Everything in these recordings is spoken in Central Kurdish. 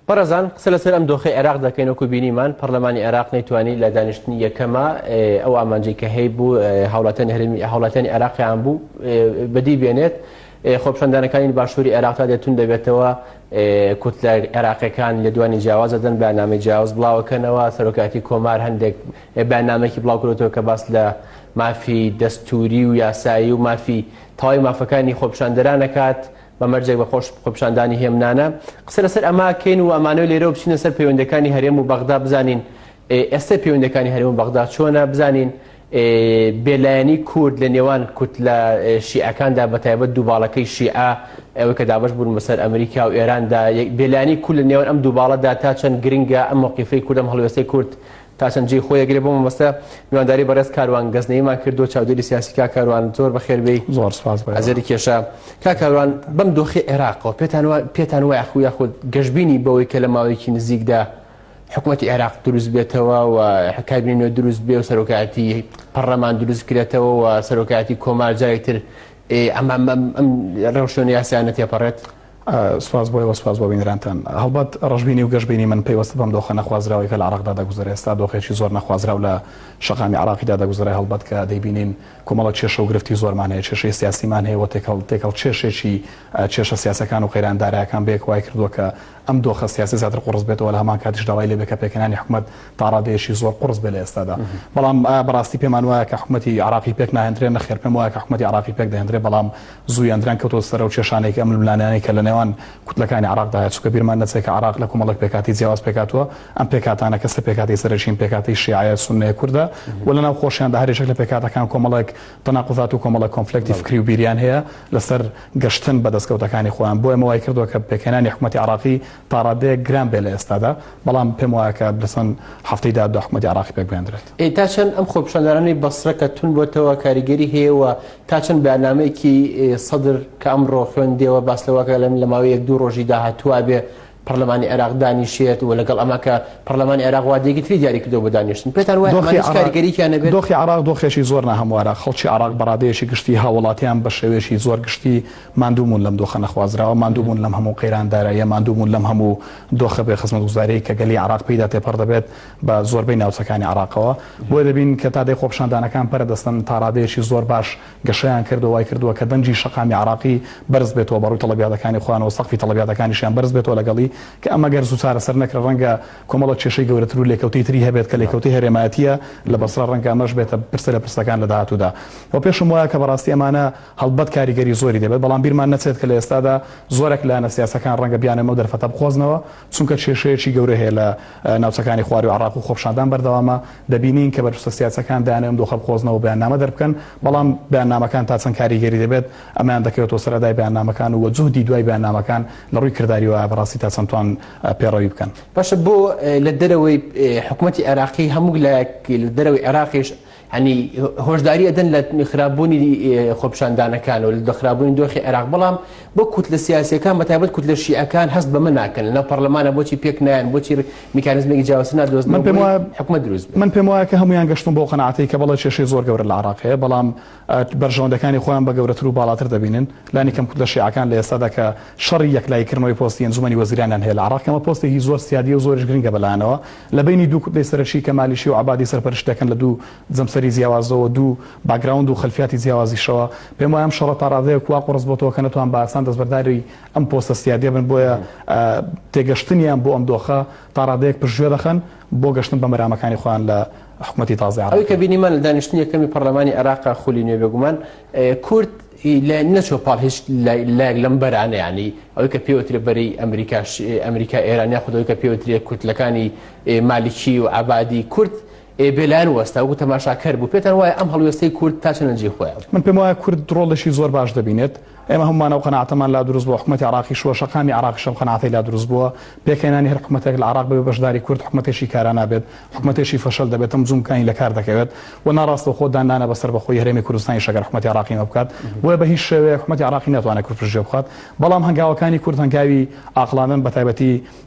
بەڕێزان قسە لەسەر ئەم دۆخەی عێراق دەکەین وەکو بینیمان پەرلەمانی عێراق نەیتوانی لە دانیشتنی یەکەمە ئەو ئامانجەی کە هەیبوو هاوڵاتیانی هەرێمی هاوڵاتیانی عێراقیان بوو بەدی بێنێت خۆپیشاندانەکانی باشووری عێراق تا دێت توند دەبێتەوە کوتلە عێراقیەکان لێدوانی جیاواز دەدەن بەیاننامەی جیاواز بڵاوەکەنەوە سەرۆکایەتی کۆمار هەندێک بەیاننامەیەکی بڵاوکردەوە کە باس لە مافی دەستوری و یاسایی و مافی تەواوی مافەکانی خۆپیشاندەرانەکات بە مەرجێک بە خۆش خۆپیشاندانی هێمنانە. قسە لەسەر ئەمە ئەکەین و ئەمانەوێ لێرەوە بچینە سەر پەیوەندیەکانی هەرێم و بەغدا بزانین ئێستای پەیوەندیەکانی هەرێم و بەغدا چۆنە بزانین بێلایەنی کورد لە نێوان کوتلە شیعەکاندا بە تایبەت دوو باڵەکەی شیعە ئەوەی کە دابەش بوون بەسەر ئەمریکا و ئێراندا بێلایەنی کورد لە نێوان ئەم دوو باڵەدا تا چەند گرنگە ئەم مەوقیفەی کورد ئەم هەڵوێستەی کورد تا چەند جێی خۆی ئەگرێ بۆ مەبەستە میوانداری بەڕێز کاروان گەزنەییمان کردووە چاودێری سیاسی کاک کاروان زۆر بەخێر بێی زۆر سپاس بۆ ئەزێری کێشە کاک کاروان بەم دۆخی عێراقەوە پێتان وا پێتان وایە خو یاخود گەشبینی بەوەی کە لە ماوەیەکی نزیکدا حکوومەتی عێراق دروست بێتەوە و کابینەی نوێ دروست بێ و سەرۆکایەتی پەرلەمان دروست بکرێتەوە و سەرۆکایەتی کۆمار جارێک تر ئەم ئەم ڕێوشوێنە یاسایانە تێپەڕێت؟ سوپاس بۆ ئێوە، سوپاس بۆ بینەرانتان. هەڵبەت ڕەشبینی و گەشبینی من پەیوەستە بەم دۆخە نەخوازراوەی کە لە عێراقدا دەگوزەرێ. ئێستا دۆخێکی زۆر نەخوازراو لە شەقامی عێراقیدا دەگوزەرێ. هەڵبەت کە دەیبینین کۆمەڵێک کێشە و گرفتی زۆرمان هەیە، کێشەی سیاسیمان هەیە و تێکەڵ تێکەڵ کێشێکی کێشە سیاسەکان و قەیران دارایەکان بەیەک وای کردووە کە ئەم دۆخە سیاسیە زیاتر قوڕس بێتەوە، لە هەمان کاتیشدا وای لێبێ کە پێکهێنانی حکومەت تا ڕادەیەکی زۆر قوڕس بێ لە ئێستادا. بەڵام ئایا بەڕاستی پێمان وایە کە حکومەتی عێراقی پێک ناهێندرێ؟ نەخێر پێم وایە کە حکومەتی عێراقی پێک دەهێندرێ، بەڵام زوو یان درەنگ کەوتۆتە سەر ئەو کێشانەی کە ئەم ململانێیانەی کە لە نێوان کوتلەکانی عێراقدا هەیە، چونکە بیرمان نەچێت کە عێراق لە کۆمەڵێک پێکهاتەی جیاواز پێکهاتووە، ئەم پێکهاتانە کە سێ پێکهاتەی سەرەکین پێکهاتەی شیعەیە، سوننەیە، کوردە و لە ناو خۆشیاندا هەر یەکێک لە پێکهاتەکان کۆمەڵێک تەناقوزات و کۆمەڵێک conflict ی فکری و بیریان هەیە لەسەر گەشتن بە دەستکەوتەکانی خۆیان، بۆیە ئەمە وای کردووە کە پێکهێنانی حکومەتی عێراقی تا ڕادەیەک گران بێت لە ئێستادا، بەڵام پێم وایە کە لە چەند هەفتەی داهاتوودا حکومەتی عێراقی پێکبهێندرێت. ئەی تا چەند ئەم خۆپیشاندانانەی بەسرە کە توند بۆتەوە کاریگەری هەیە و تا چەند بەیاننامەیەکی سەدر کە ئەمڕۆ خوێندیەوە باس لەوە کە لە ماوەی یەک دوو ڕۆژی داهاتووە بێ پەرلەمانی عێراق دانیشێت و لەگەڵ ئەمە کە پەرلەمانی عێراق وادەیەکی تری دیاری کردووە بۆ دانیشتن پێتان وایە ئەمانە هیچ کاریگەرییان نەبێت؟ دۆخی عێراق دۆخێکی زۆر ناهەموارە، خەڵکی عێراق بە ڕادەیەکی گشتی هاووڵاتیان بە شێوەیەکی زۆر گشتی ماندوو بوون لەم دۆخە نەخوازراوە، ماندوو بوون لەم هەموو قەیران داراییە، ماندوو بوون لەم هەموو دۆخە بێ خزمەتگوزاریەی کە گەلی عێراق پێیدا تێپەڕ دەبێت بە زۆربەی ناوچەکانی عێراقەوە. بۆیە دەبینین کە تا دێ خۆپیشاندانەکان پەرە دەستن تا ڕادەیەکی زۆر باش گەشەیان کردووە وای کردووە کە دەنگی شەقامی عێراقی بەرز بێتەوە بە ڕووی تەڵەبیاتەکانی خۆیانەوە سەقفی تەڵەبیاتەکانیشیان بەرز بێتەوە لەگەڵی کە ئەمە گەر زوو چارەسەر نەکرێت ڕەنگە کۆمەڵێک کێشەی گەورەتر و لێکەوتەی تری هەبێت کە لێکەوتەی هەرێمایەتییە لە بەسرە ڕەنگە ئەمەش بێتە پرسێ لە پرسەکان لە داهاتوودا و پێشم وایە کە بەڕاستی ئەمانە هەڵبەت کاریگەری زۆری دەبێت بەڵام بیرمان نەچێت کە لە ئێستادا زۆرێک لایەنە سیاسەکان ڕەنگە بیانەوێت ئەو دەرفەتە بقۆزنەوە چونکە کێشەیەکی گەورە هەیە لە ناوچەکانی خواروی عێراق و خۆپیشاندان بەردەوامە، دەبینین کە بەرپرسە سیاسیەکان دەیانەوێت ئەم دۆخە بقۆزنەوە و بەیاننامە دەربکەن، بەڵام بەیاننامەکان تا چەند کاریگەری دەبێت ئەمەیان دەکەوێتەوە سەر ئەدای بەیاننامەکان و جوهدی دوای بەیاننامەکان لە ڕووی کرداریەوە بەڕاستی تا چەند توان پێڕەوی بکەن. باشە بۆ لە دەرەوەی حکومەتی عێراقی هەموو لایەک لە دەرەوەی عێراقیش یانی هۆشداری ئەدەن لە خراپبوونی خۆپیشاندانەکان و لە خراپبوونی دۆخی عێراق بەڵام بۆ کوتلە سیاسیەکان بە تایبەت کوتلە شیعەکان هەست بەمە ناکەن لەناو پەرلەمانە بۆچی پێک نایەن بۆچی میکانیزمێکی جیاوازتر نادۆزنەوە من پێم وایە حکومەت دروست بێت من پێم وایە کە هەموویان گەشتون بەو قەناعەتەی کە بەڵێ کێشەی زۆر گەورە لە عێراق هەیە بەڵام بەرژەوەندەکانی خۆیان بە گەورەتر و باڵاتر دەبینن لانی کەم کوتلە شیعەکان لە ئێستادا کە شەڕی یەکلاییکردنەوەی پۆستی ئەنجومەنی وەزیرانیان هەیە لە عێراق کە ئەمە پۆستێکی زۆر سیادیە و زۆریش گرنگە بەلایانەوە لە بەینی دوو کوتلەی سەرەکی کە مالیکی و عەبادی سەرپەرشتی دەکەن لە دوو جەمسەری جیاوازەوە دوو background و خەلفیاتی جیاوازیشەوە پێم وایە ئەم شەڕە تا ڕادەیەک وا قوڕس بۆتەوە کە نەتوان بە ئاسان دەستبەرداری ئەم پۆستە سیادیە بن بۆیە تێگەشتنیان بۆ ئەم دۆخە تا ڕادەیەک پشتگوێ دەخەن بۆ گەشتن بە مەرامەکانی خۆیان لە حکومەتی تازەی ئەوەی کە عێراقی. بینیمان لە دانیشتنی یەکەمی پەرلەمانی عێراقا خولی نوێ بێگومان کورد لە نەچوە پاڵ هیچ لایەک لەم بەرانە یانی ئەوەی کە پێوترێ بەرەی ئەمریکاش ئەمریکا ئێران یاخود ئەوەی کە پێوترێ کوتلەکانی مالیکی و عەبادی کورد بێلایەن وەستا وەکو تەماشاکەر بوو پێتان وایە ئەم هەڵوێستەی کورد تا چەند لە جێی خۆیە؟ من پێم وایە کورد ڕۆڵێکی زۆر باش دەبینێت ئێمە هەموومان ئەو قەناعەتەمان لا دروست بووە، حکومەتی عێراقیش و شەقامی عێراقیش ئەم قەناعەتەی لا دروست بووە، پێکهێنانی هەر حکومەتێک لە عێراق بەبێ بەشداری کورد حکومەتێکی کارا نابێت، حکومەتێکی فەشەل دەبێت، ئەم جومگەکانی لە کار دەکەوێت و ناڕاستەوخۆ داننانە بە سەربەخۆیی هەرێمی کوردستانیش ئەگەر حکومەتی عێراقی ئەمە بکات، بۆیە بە هیچ شێوەیەک حکومەتی عێراقی ناتوانێت کورد پشتگوێ بخات، بەڵام هەنگاوەکانی کورد هەنگاوی ئاقڵانەن بەتایبەتی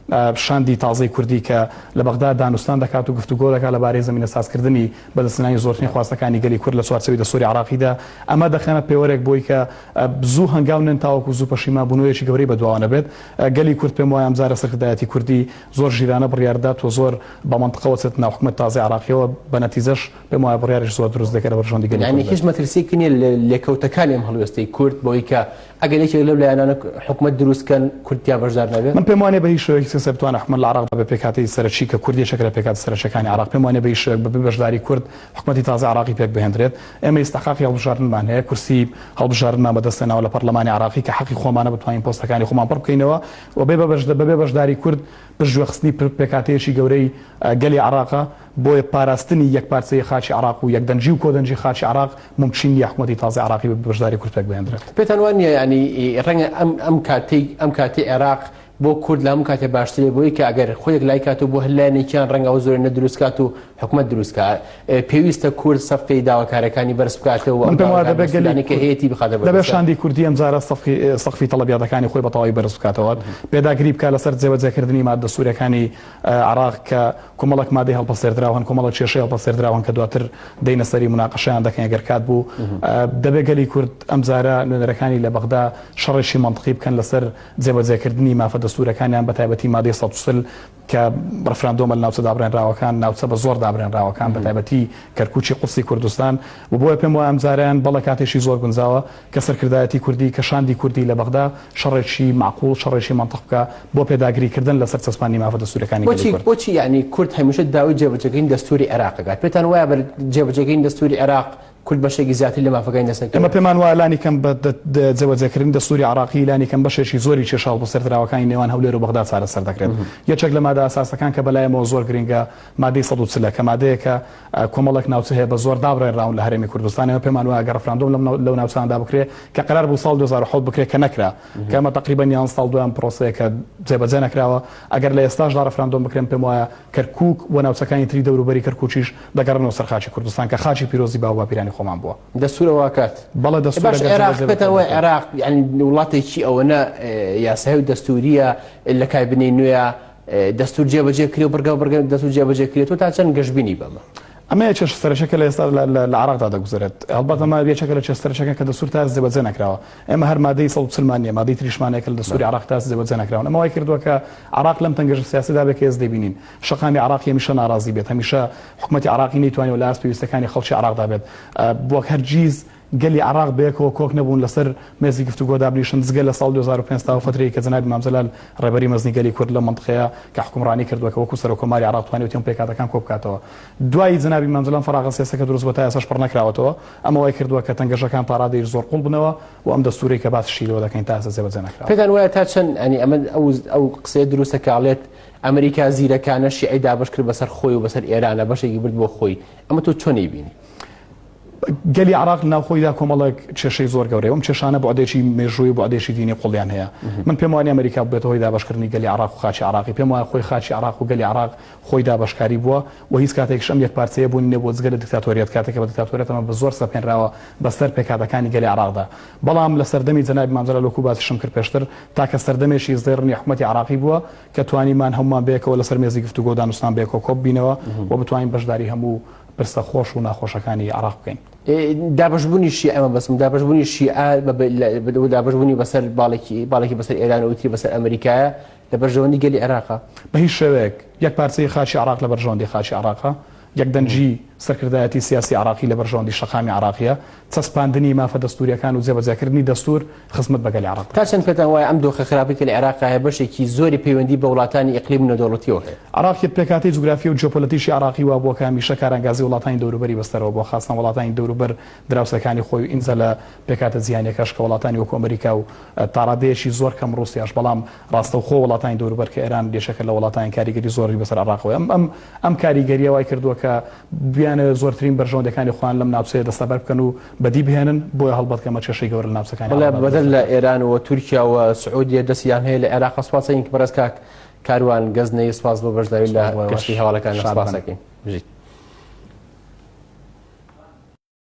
شاندی تازەی کوردی کە لە بەغدا دانوستان دەکات و گفتوگۆ دەکات لەبارەی زەمینەسازکردنی بەدەستهێنانی زۆرترین خواستەکانی گەلی کورد لە چوارچێوەی دەستووری عێراقیدا، ئەمە دەخەنە پێوەرێک بۆی کە زوو. هەنگاو نێن تاوەکو زوو پەشیمان بوونەوەیەکی گەورەی بەدواوە نەبێت. گەلی کورد پێم وایە ئەمجارە سەرکردایەتی کوردی زۆر ژیرانە بڕیاردات و زۆر بە مەنتقەوە چێتە ناو حکومەت تازەی عێراقیەوە، بە نەتیجەش پێم وایە بڕیاریش زۆر دروست دەکەێت لە بەرژەوەندی گەلی یانی کورد هیچ بێت. مەترسیەکی نیە لە لێکەوتەکانی ئەم هەڵوێستەی کورد بەوەی کە ئەگەر یەکێک لەو لایەنانە حکومەت دروست کەن کورد تیا بەشدار نەبێت؟ من پێم وانیە بە هیچ شێوەیەک کەسێک بتوانێت حکومەت لە عێراقدا بە پێکهاتەی سەرەکی کە کورد یەکێکە لە پێکهاتە سەرەکیەکانی عێراق پێم وانیە بە هیچ شێوەیەک بەبێ بەشداری کورد حکومەتی تازەی عێراقی پێک بهێندرێت. ئێمە ئیستحقاقی هەڵبژاردنمان هەیە، کورسی هەڵبژاردنمان بەدەست هێناوە لە پەڕلەمانی عێراقی کە حەقی خۆمانە بتوانین پۆستەکانی خۆمان پڕ بکەینەوە و بێ بەبێ بەشداری کورد پشتگوێخستنی پێکهاتەیەکی گەورەی گەلی عێراقە، بۆیە پاراستنی یەکپارچەیی خاکی عێراق و یەکدەنگی و کۆدەنگی خاکی عێراق مومکین نییە حکومەتی تازەی عێراقی بەبێ بەشداری کورد پێک بهێندرێت. پێتان وا نییە یانی ڕەنگە ئەم ئەم کاتەی ئەم کاتەی عێراق بۆ کورد لە هەموو کاتێ باشترێ بۆی کە ئەگەر خۆی یەکلایی کات و بۆ هەر لایەنێکیان ڕەنگە ئەو زۆرینە دروست کات و حکومەت دروست کا پێویستە کورد سەفقی داواکارەکانی بەرز بکاتەوە و من ئەم پێم وایە داواکارە دەبێت گەلی دەستوورانەی کە کورد هەیەتی بخاتە دەبێت بەردەست. شاندی کوردی ئەمجارە سەفقی سەقفی تەڵەبیاتەکانی خۆی بە تەواوی بەرز بکاتەوە پێداگری بکا لەسەر جێبەجێکردنی ماددە سوورەکانی عێراق کە کۆمەڵێک مادەی هەڵپەسێردراو هەن، کۆمەڵێک کێشەی هەڵپەسێردراو هەن کە دواتر دێینە سەری موناقەشەیان دەکەین ئەگەر کات بوو. دەبێت گەلی کورد ئەمجارە نوێنەرەکانی لە بەغدا شەڕێکی مەنتقی بکەن لەسەر جێبەجێکردنی مافە دەستوورەکانیان بەتایبەتی مادەی 140 کە ڕفراندۆمە لە ناوچە دابڕێنراوەکان، ناوچە بە زۆر دابرێنراوەکان بەتایبەتی کەرکوکی قودسی کوردستان و بۆیە پێم وایە ئەمجارەیان بەڵێ کاتێکی زۆر گونجاوە کە سەرکردایەتی کوردی، کە شاندی کوردی لە بەغدا شەڕێکی مەعقوڵ، شەڕێکی مەنتق بکا بۆ پێداگری کردن لەسەر چەسپاندنی مافە دەستووریەکانی گەلی بۆچی کورد. بۆچی یانی کورد هەمیشە داوای جێبەجێکردنی دەستووری عێراق ئەکات؟ پێتان وایە بە جێبەجێکردنی دەستووری عێراق کورد بەشێکی زیاتری لە مافەکانی دەست ئێمە نەکەوێت؟ پێمان وایە لانی کەم بە جێبەجێکردنی دەستووری عێراقی لانی کەم بەشێکی زۆری کێشە هەڵپەسێردراوەکانی نێوان هەولێر و بەغدا چارەسەر دەکرێت. یەکێک لە مادە ئەساسەکان کە بەلایەمەوە زۆر گرنگە مادەی 140 ە کە مادەیەکە کۆمەڵێک ناوچە هەیە بە زۆر دابڕێنراون لە هەرێمی کوردستان، ئێمە پێمان وایە گەر ڕفراندۆم لەو ناوچانەدا بکرێ کە قەرار بوو ساڵ 2007 بکرێ کە نەکرا، کە ئەمە تەقریبەن یانزە ساڵ دوای ئەم پرۆسەیە کە جێبەجێ نەکراوە، ئەگەر لە ئێستاشدا ڕفراندۆم بکرێن پێم وایە کەرکووک و ناوچەکانی تری دەوروبەری کەرکووکیش دەگەڕێنەوە سەر خاکی کوردستان کە خاکی پیرۆزی باو باپیرانی خۆمان بووە. دەستوور ئەوە ئەکات؟ بەڵێ دەستوور باش ئەگەر عێراق جێبەجێ پێتان بکرێت وایە دەکرێت. عێراق یانی وڵاتێکی ئەوەنە یاسایی و دەستوورییە لە کابینەی نوێیا دەستور جێبەجێ کرێ و بڕگە بە بڕگە دەستور جێبەجێ کرێت تۆ تا چەند گەشبینی بەمە؟ ئەمە یە کێشە سەرەکیەکە لە ئێستا لە عێراقدا دەگوزەرێت. هەڵبەت ئەمە یەکێکە لە کێشە سەرەکیەکان کە دەستور تا ئێستا جێبەجێ نەکراوە. ئێمە هەر مادەی 140 مان نییە، مادەی تریشمان هەیە کە لە دەستوری عێراق تا ئێستا جێبەجێ نەکراون. ئەمە وای کردووە کە عێراق لەم تەنگەژە سیاسیەدا بێت کە ئێستا دەیبینین. شەقامی عێراقی هەمیشە ناڕازی بێت، هەمیشە حکومەتی عێراقی نەیتوانیوە لە ئاست پێویستەکانی خەڵکی عێراقدا بێت. وەک هەرگیز گەلی عێراق بەیەکەوە کۆک نەبوون لەسەر مێزی گفتوگۆ دابنیشن، جگە لە ساڵی 2005 تا ئەو فەترەی کە جەنابی مام جەلال ڕێبەری مەزنی گەلی کورد لەم مەنتقەیە کە حوکمڕانی کردووە کە وەکو سەرۆک کۆماری عێراق توانیویەتی ئەم پێکهاتەکان کۆبکاتەوە. دوای جەنابی مام جەلال فەراغە سیاسیەکە دروست بووە تا ئێستاش پڕ نەکراوەتەوە. ئەمە وای کردووە کە تەنگەژەکان تا ڕادەیەک زۆر قوڵ بنەوە و ئەم دەستوورەی کە باسیشی لێوە دەکەین تا ئێستا جێبەجێ نەکراوە. پێتان وایە تا چەند یانی ئەمە ئەو ئەو قسەیە دروستە کە ئەڵێت ئەمریکا زیرەکانە شیعەی دابەش کرد بەسەر خۆی و بەسەر ئێرانە بەشێکی برد بۆ خۆی ئەمە تۆ چۆن ئەیبینی؟ گەلی عێراق لە ناوخۆیدا کۆمەڵێک کێشەی زۆر گەورەیە و ئەم کێشانە بوعدێکی مێژووی و بوعدێکی دینی قوڵیان هەیە. من پێم وانیە ئەمریکا ببێتە هۆی دابەشکردنی گەلی عێراق و خاکی عێراقی. پێم وایە خۆی خاکی عێراق و گەلی عێراق خۆی دابەشکاری بووە و هیچ کاتێکیش ئەم یەکپارچەیە بوونی نەبووە جگە لە دیکتاتۆریەت کاتێک کە بە دیکتاتۆریەت ئەمە بە زۆر سەپێنراوە بەسەر پێکهاتەکانی گەلی عێراقدا. بەڵام لە سەردەمی جەنابی مام جەلال وەکوو باسیشم کرد پێشتر تاکە سەردەمێکی زێڕینی حکومەتی عێراقی بووە کە توانیمان هەموومان بەیەکەوە لەسەر مێزی گفتوگۆ و دانوستان بەیەکەوە کۆببینەوە و بتوانین بەشداری هەموو پرسە خۆش و ناخۆشەکانی عێراق بکەین. دابەشبوونی شیعە مەبەستم دابەشبوونی شیعە و دابەشبوونی بەسەر باڵێکی باڵێکی بەسەر ئێران و ئیتری بەسەر ئەمریکایە لە بەرژەوەندی گەلی عێراقە؟ بە هیچ شێوەیەک. یەک پارچەیی خاکی عێراق لە بەرژەوەندی خاکی عێراقە. یەکدەنگی سەرکردایەتی سیاسی عێراقی لە بەرژەوەندی شەقامی عێراقییە. چەسپاندنی مافە دەستوورییەکان و جێبەجێکردنی دەستوور خزمەت بە گەلی عێراق تا دەکات. چەند پێتان وایە ئەم دۆخە خراپەی کە لە عێراقا هەیە بەشێکی زۆری پەیوەندی بە وڵاتانی ئیقلیم و نێودەوڵەتییەوە هەیە؟ عێراق پێکهاتەی جوگرافی و جیۆپۆلەتیکی عێراقی وا بووە کە هەمیشە کارانگازی وڵاتانی دەوروبەری بەستەرەوە بووە خاسەن وڵاتانی دەوروبەر دراوسێکانی خۆی و ئینجا لە پێکهاتە جیهانیەکەش کە وڵاتانی وەکو ئەمریکا و تاڕادەیەکی زۆر کەم ڕوسیاش بەڵام ڕاستەوخۆ وڵاتانی دەوروبەر کە ئێران یەکێکە لە وڵاتانی کاریگەری زۆری بەسەر عێراقەوە ئەم ئەم ئەم کاریگەریە وای کردووە کە بیانەوێت زۆرترین بەرژەوەندیەکانی خۆیان لەم ناوچەیە دەستەبەر بکەن و بەدی بهێنن بۆیە هەڵبەت کە ئەمە کێشەی گەورە لە ناوچەکانی بەڵێ عێراقدا بەدەر دروست لە دەکات. ئێران و تورکیا و سعودیە دەستیان هەیە لە عێراق سوپاس ئەکەین بەڕێز کاک کاروان گەزنەیی سوپاس بۆ بەشداری لە سوپاس بۆ ئێوەش گەشتی هەواڵەکان شاد سوپاس بن. ئەکەین بژیت.